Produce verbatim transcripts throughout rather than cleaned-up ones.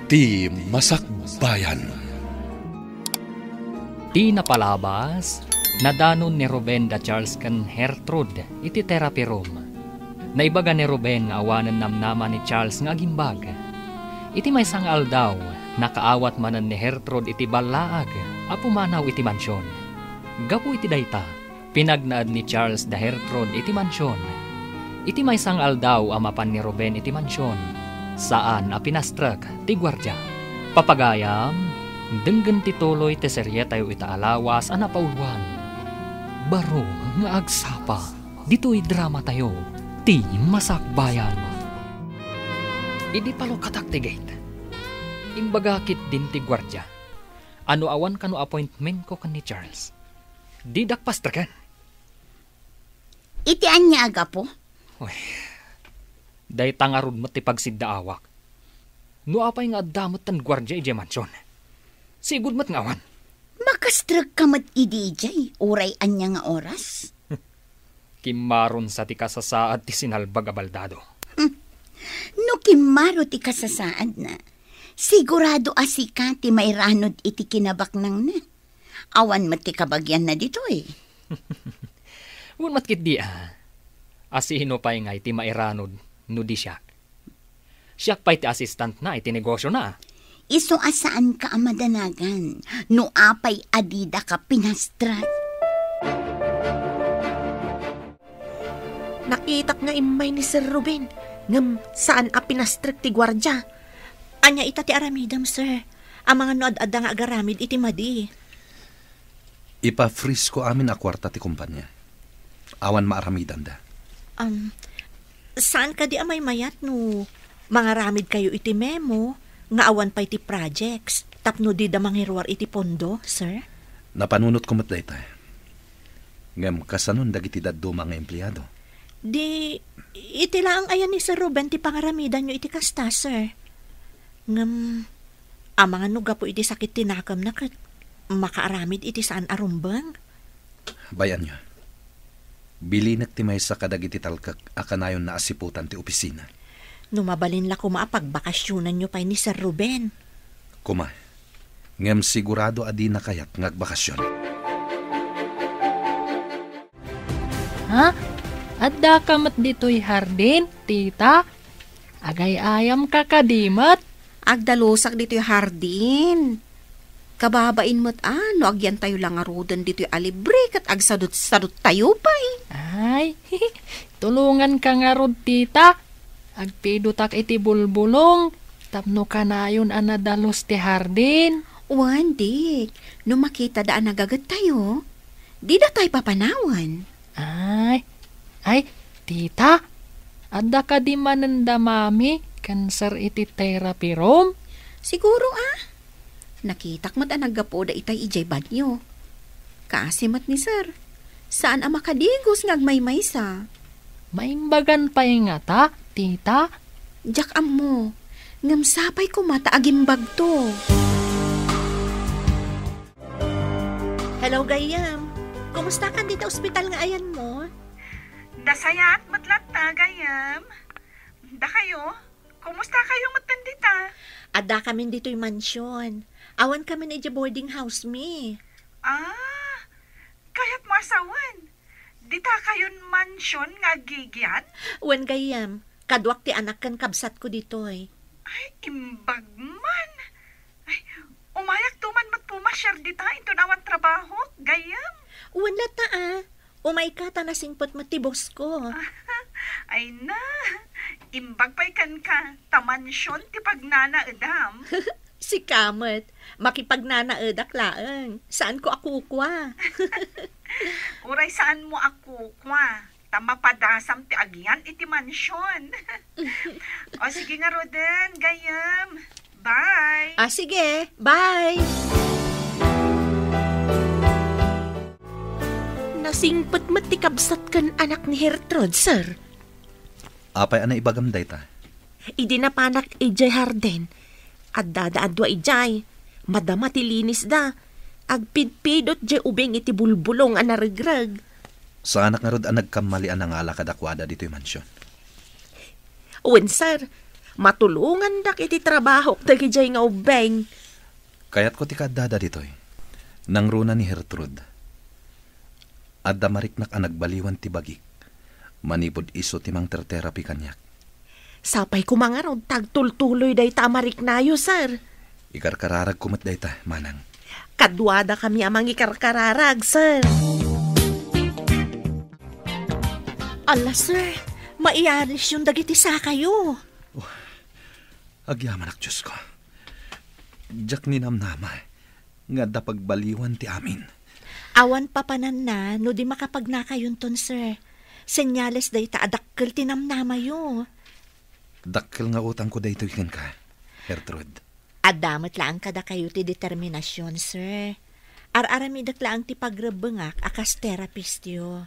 Ti Masakbayan. Ti napalabas, nadanon ni Ruben da Charles ken Gertrude iti therapy room. Naibaga ni Ruben nga awanen namnama ni Charles nga agimbag. Iti maysa nga aldaw, nakaawat manen ni Gertrude iti ballaag a pumanaw iti mansion. Gapu iti dayta, pinagnaed ni Charles da Gertrude iti mansion. Iti maysa nga aldaw a mapan ni Ruben iti mansion, saan a pinastrek ti guardia. Papagayam, denggen ti tuloy ti serietayo ita a lawas a napauluan, Baro nga Agsapa. Ditoy dramatayo, Ti Masakbayan. Idi palukatak ti gate, imbaga ketdin ti guardia a no awan kano appointmentko ken ni Charles, didak pastreken. Iti ania a gapu? Uy, dayta ngarud met ti pagsiddaawak. No apay nga adda met ti guardia idiay mansion, sigud met nga awan. Makastrekka met idi idiay, uray ania nga oras? Kimmaron sa ti kasasaad ti sinalbag a baldado. Hmm. No kimmaro ti kasasaadna, sigurado a sika ti mairanod iti kinabaknangna. Awan met ti kabagianna ditoy. Wen met ketdi a, a sino pay ngay ti mairanod no di siak? Siak pay ti assistantna iti negosiona. Isu a saanka a madanagan no apay a didaka pinastrek. Nakitak nga immay ni Sir Ruben, ngem saan a pinastrek ti guardia. Ania ita ti aramidem, sir? Amangan no ad-adda nga agaramid iti madi. Ipa-freeze ko amin a kuarta ti kompania. Awan maaramidanda. Um, saan kadi a maymayat no mangaramid kayo iti memo nga awan pay ti projects tapno dida mangiruar iti pondo, sir? Napanunotko met dayta. Ngem kasanon dagiti dadduma nga empleado? Di, iti laeng aya ni Sir Ruben ti pangaramidanyo iti kasta, sir. Ngem, amangan no gapu iti sakit ti nakemna ket makaaramid iti saan a rumbeng? Bay-anyo. Bilinek ti maysa kadagiti talkek a kanayonna a siputan ti opisina. No mabalin la koma a pagbakasionanyo pay ni Sir Ruben. Koma, ngem sigurado a dina kayat nga agbakasion. Ha? Addaka met ditoy hardin, tita? Agay-ayamka kadi met? Agdalusak ditoy hardin. Kababain met a no agyantayo la ngaruden ditoy a libre ket agsadut-saduttayo pay. Ay, tulonganka ngarud, tita. Agpidotak iti bulbulong tapno kanayon a nadalus ti hardin. Wen, Dik, no makitada a nagagettayo, dida tay papanawen. Ay, ay, tita, adda kadi manen da mami ken sir iti therapy room? Siguro a. Nakitak met a naggapuda itay idiay banyo. Kaasi met ni sir. Saan a makadigos nga agmaymaysa. Maimbagan pay ngata, tita? Diak ammo. Ngem sapay koma ta agimbagto. Hello, gayyem. Kumusta kan dita ospital nga ayanmo? Nasayaat met latta, gayyem. Dakayo? Kumusta kayo met dita? Adda kamin ditoy mansion. Awan kamin idiay boarding house mi. Ah, kayatmo a sawen. Dita kayon mansion nga aggigyan? Wen gayyem, kaduak ti anak ken kabsatko ditoy. Ay, imbag man. Ay, umayak to man met pumasiar dita inton awan trabaho, gayyem? Wen latta a. Umayka ta nasingpet met ti bossko. Ay na, imbag pay kenka, ta mansion ti pagnanaedam. Sika met, makipagnanaedak laeng. Saanko a kukua. Uray saanmo a kukua, ta mapadasam ti agyan iti mansion. O sige ngaruden, gayyem. Bye. Ah, sige. Bye. Nasingpet met ti kabsat ken anak ni Gertrude, sir. Apay a naibagam dayta? Idi napanak idiay hardin, addada a dua idiay. Madama ti linisda. Agpidpidot diay ubing iti bulbulong a naregreg. Saanak ngarud a nagkammali a nangala kadakuada ditoy mansion. Wen, sir. Matulongandak iti trabahok dagidiay nga ubbing. Kayatko ti kaaddada ditoy. Nangruna ni Gertrude. Adda mariknak a nagbaliwan ti bagik. Manipud isu ti mangter-therapy kaniak. Sapay koma ngarud ta agtultuloy dayta a mariknayo, sir. Ikarkararagko met dayta, manang. Kaduadakami a mangikarkararag, sir. Ala, sir, maiarisyon dagiti sakayo. Oh, agyamanak, Diosko. Diak ninamnama nga adda pagbaliwan ti amin. Awan papananna no di makapagnakayonton, sir. Senyales dayta a dakkel ti namnamayo. Dakkel nga utangko daytoy kenka, Gertrude. Adda met laeng kadakayo ti determinasion, sir. Ar-aramidek laeng ti pagrebbengak a kas therapistyo.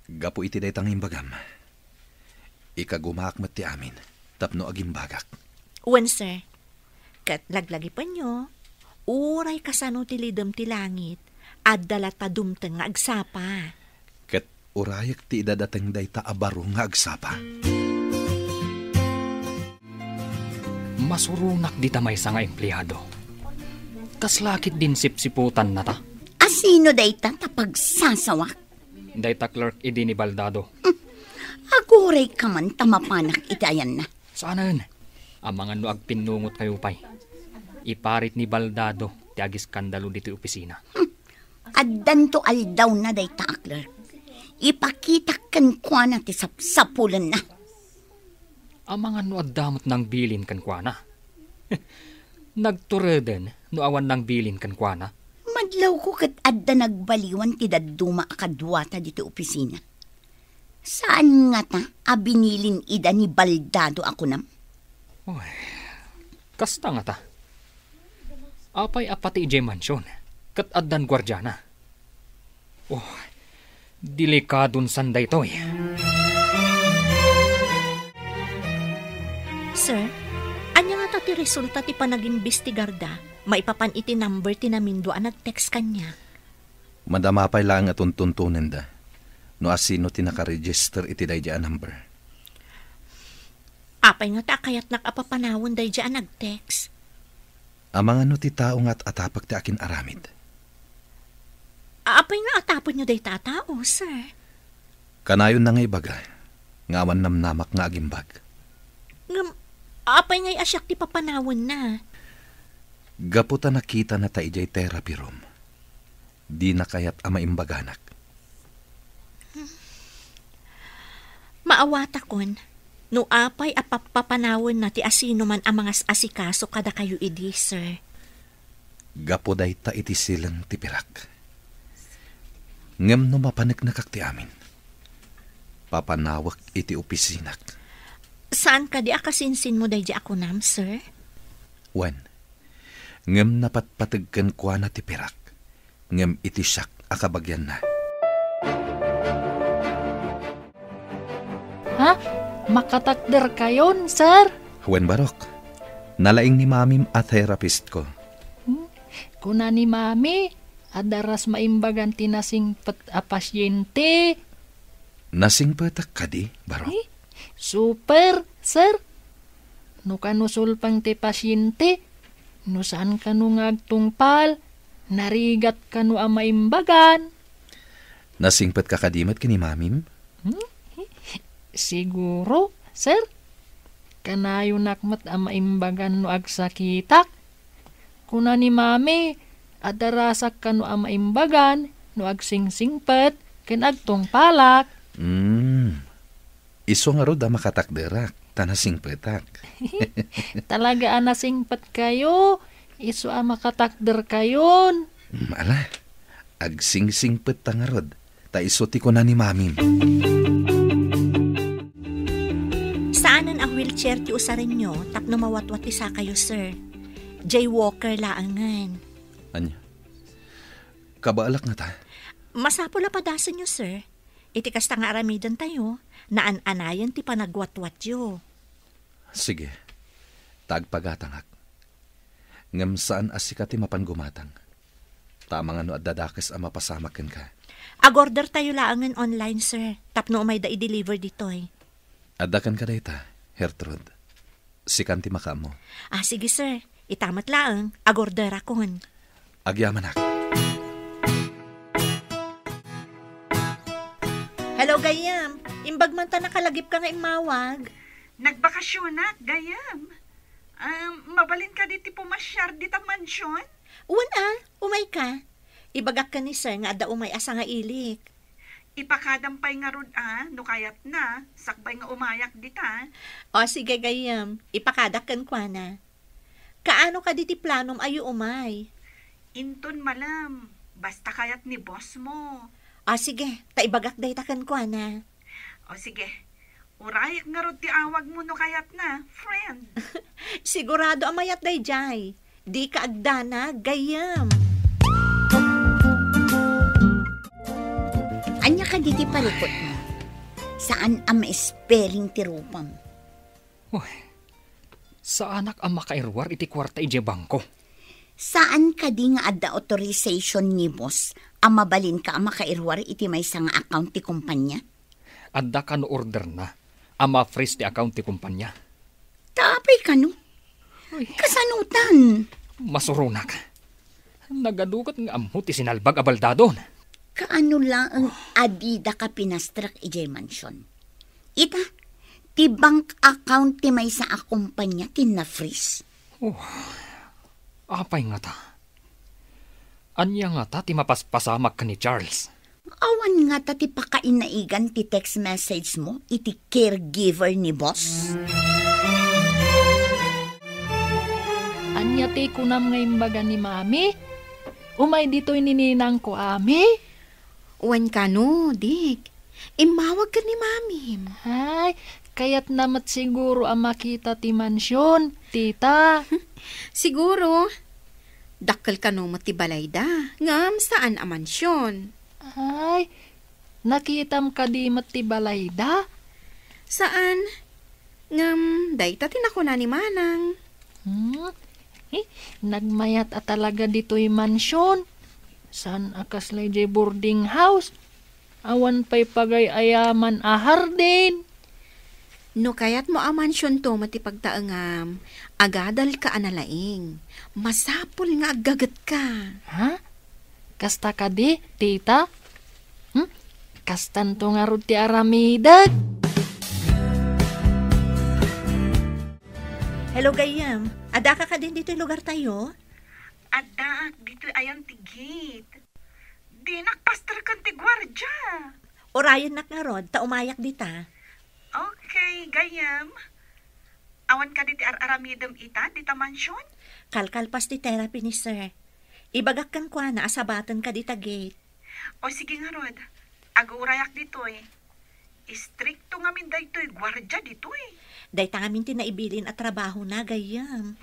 Gapu iti dayta nga imbagam, ikagumaak met ti amin tapno agimbagak. Wen, sir. Ket laglagipenyo, uray kasano ti lidem ti langit, adda latta dumteng nga agsapa. Ket urayek ti idadateng dayta a baro nga agsapa. Masuronak dita maysa nga empleado. Kasla ketdin sipsiputanna ta? Asino dayta ta pagsasawak? Dayta clerk idi ni Baldado. Hmm. Aguray ka man ta mapanak iti ayanna. Saanen. Amangan no agpinnungotkayo pay. Iparit ni Baldado ti agiskandalo ditoy opisina. Hmm. Addanto aldawna dayta a clerk. Ipakitak kenkuana ti sapsapulenna. Amangan no adda met nangbilin kenkuana. Nagtureden no awan nangbilin kenkuana. Madlawko ket adda nagbaliwan ti dadduma a kaduata ditoy opisina. Saan ngata a binilin ida ni Baldado a kunam? Oy, kasta ngata. Apay a pati idiay mansion, ket addan guardiana? Oh, delikadon san daytoy. Sir, ania ngata ti resulta ti panagimbestigarda maipapan iti number ti namindua a nag-text kaniak? Madama pay laeng a tuntuntonenda no asino ti nakaregister iti daydi a number. Apay ngata a kayatnak a papanawen daydi a nag-text? Amangan no ti tao nga at-atapek ti akin-aramid. Apay nga atapenyo dayta a tao, sir? Kanayonna nga ibaga nga awan namnamak nga agimbag. Ngem, apay ngay a siak ti papanawenna? Gapu ta nakitana ta idiay therapy room, dina kayat a maimbaganak. Maawatakon no apay a pappapanawenna ti asinoman a mangas-asikaso kadakayo idi, sir. Gapu dayta iti silen ti pirak. Ngem no mapaneknekak ti amin, papanawek iti opisinak. Saan kadi a kasinsinmo daydi a kunam, sir? Wen, ngem napatpateg kenkuana ti pirak, ngem iti siak a kabagianna. Ha? Makatakderkayon, sir? Wen, Barok. Nalaing ni Mamim a therapist ko. Hmm? Kuna ni Mami, adda ras maimbagan ti nasingpet a pasyente. Nasingpetak kadi, Barok? Eh, super, sir. No kano sulpeng ti pasyente, no saan kano nga agtungpal, narigat kano a maimbagan. Nasingpetka kadi met ken ni Mamim? Hmm? Siguro, sir. Kanayonak met a maimbagan no agsakitak. Kuna ni Mami, adda rasak kano a maimbagan no agsingsingpet ken agtungpalak. Hmm. Isu ngarud a makatakderak, ta nasingpetak. Talaga a nasingpetkayo, isu a makatakderkayon. Mm, ala, agsingsingpet ta ngarud, ta isu ti kuna ni Mamim. Saanen a wheelchair ti usarenyo tapno mawatwat ti sakayo, sir. Jay walker laengen. Ania? Kabaalak ngata? Masapul a padasenyo, sir. Iti kasta nga aramidentayo, naan-anayen ti panagwatwatyo. Sige, ta agpagatangak. Ngem saan a sika ti mapan gumatang. Ta amangan no adda dakes a mapasamak kenka. Agordertayo laengen online, sir, tapno umayda i-deliver ditoy. Adda kenka dayta, Gertrude. Sikan ti makaammo. Ah, sige, sir. Ita met laeng, agorderakon. Agyamanak. Hello, gayyem. Imbag man ta nakalagipka nga immawag. Nagbakasionak, gayyem. Um, mabalin kadi ti pumasiar dita mansion? Wen a, umayka. Ibagak ken ni sir nga adda umay a sangailik. Ipakadam pay ngarud a, no kayatna, sakbay nga umayak dita. O, sige, gayyem. Ipakadak kenkuana. Kaano kadi ti planom a umay? Inton malem, basta kayat ni boss mo. O, sige, ta ibagak dayta kenkuana. O, sige. Urayek ngarud ti awagmo no kayatna, friend. Sigurado a mayat daydiay. Dika agdanag, gayyem. Ania kadi ti parikutmo? Saan a ma-spelling ti rupam. Uy, saanak a makairuar iti kuarta idiay bangko. Saan kadi nga adda authorization ni boss a mabalinka a makairuar iti maysa nga account ti kumpanya? Adda kano orderna a ma-freeze ti account ti kumpanya. Ta apay kano? Uy. Kasanotan? Masuronak. Nagadukat nga ammo ti sinalbag a baldadon. Kaano laeng a didaka pinastrek idiay mansion? Ita, ti bank account ti maysa a kumpanya ti na-freeze. Oh, apay ngata? Ania ngata ti mapaspasamak ken ni Charles? Awan ngata ti pakainaigan ti text message mo iti caregiver ni boss? Ania ti kunam nga imbaga ni Mami? Umay ditoy ni ninangko, Ami? Wen kano, Dik. Immawag ken ni Mamim. Ay, kayatna met siguro a makita ti mansion, tita. Siguro. Dakkel kano met ti balayda, ngem saan a mansion. Ay, nakitam kadi met ti balayda? Saan. Ngem dayta ti nakuna ni Manang. Hmm? Eh, nagmayat a talaga ditoy mansion. Saan a kasla idiay boarding house? Awan pay pagay-ayaman a hardin. No kayatmo a mansionto met ti pagtaengam, agadalka a nalaing. Masapul nga aggagetka. Ha? Kasta kadi, tita? Hmm? Kastanto ngarud ti aramidek? Hello, gayyem. Addaka kadin ditoy lugartayo? Addaak ditoy ayan ti gate. Dinak pasterken ti guardia. Urayennak ngarud, ta umayak dita. Okay, gayyem. Awan kadi ti ar-aramidem ita, dita mansion? Kalkalpas ti therapy ni sir. Ibagak kenkuana a sabatenka dita gate. O sige ngarud, agurayak ditoy. Istrikto ngamin daytoy guardia ditoy. Dayta ngamin ti naibilin a trabahona, gayyem.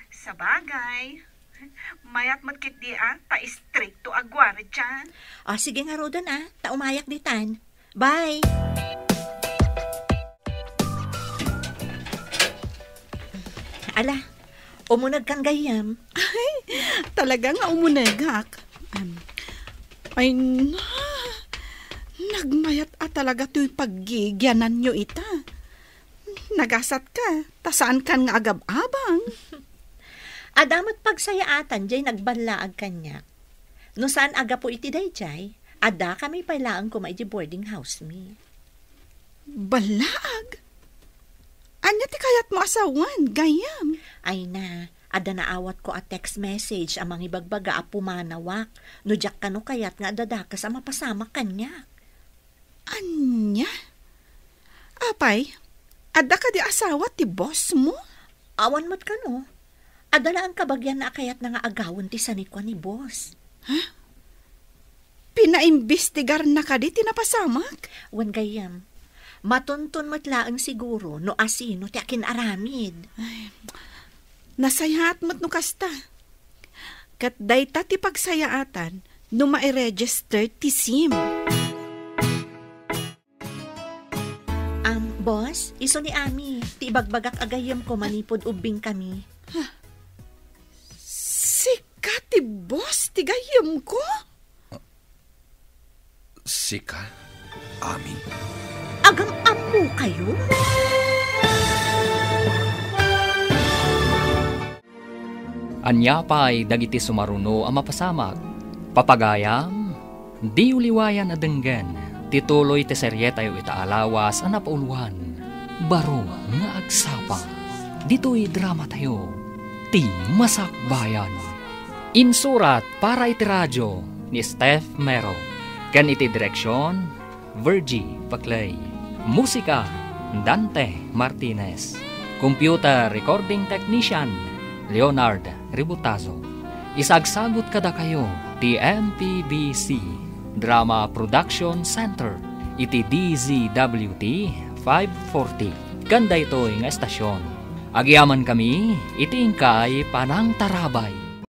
Sabagay. Mayat met ketdi a, ta istrikto a guardia. O, sige ngaruden a, ta umayak ditan. Bye! Ala, umunegkan gayyem. Ay, talaga nga umunegak. Am, ay, na, nagmayat a talaga toy paggigiananyo ita. Nagasatka, ta saankan nga agab-abang. Adda met pagsayaatan jay nagballaag kaniak. No saan a gapu iti dayjay, addakami pay laeng koma iti boarding house mi. Ballaag? Ania ti kayatmo a sawen, gayyem? Ay na, adda naawatko a text message a mangibagbaga a pumanawak no diak kano kayat nga adda dakes a mapasamak kaniak. Ania? Apay, adda kadi asawa ti boss mo? Awan met kano. Adda laeng kabagianna a kayatna nga agawen ti sanikua ni boss. Ha? Pinaimbestigarna kadi ti napasamak? Wen gayyem, matunton met laeng siguro no asino ti akin-aramid. Ay, nasayaat met no kasta. Ket dayta ti pagsayaatan no mairegister ti sim. Am, boss, isu ni Ami, ti ibagbagak a gayyemko manipud ubbingkami. Sika ti boss ti gayyemko? Sika, Ami? Agam-ammokayo? Ania pay dagiti sumaruno a mapasamak? Papagayam, diyo liwayan a denggen ti tuloy ti serietayo ita a lawas a napauloan, Baro nga Agsapa. Ditoy dramatayo, Ti Masakbayan. Insurat para iti radio ni Steph Mero, ken iti direksion, Virgie Paclay. Musika, Dante Martinez. Computer recording technician, Leonard Ributazo. Isagsagut kadakayo ti M P B C Drama Production Center iti D Z W T five forty. Ken daytoy nga estasion, agyamankami iti inkay panangtarabay.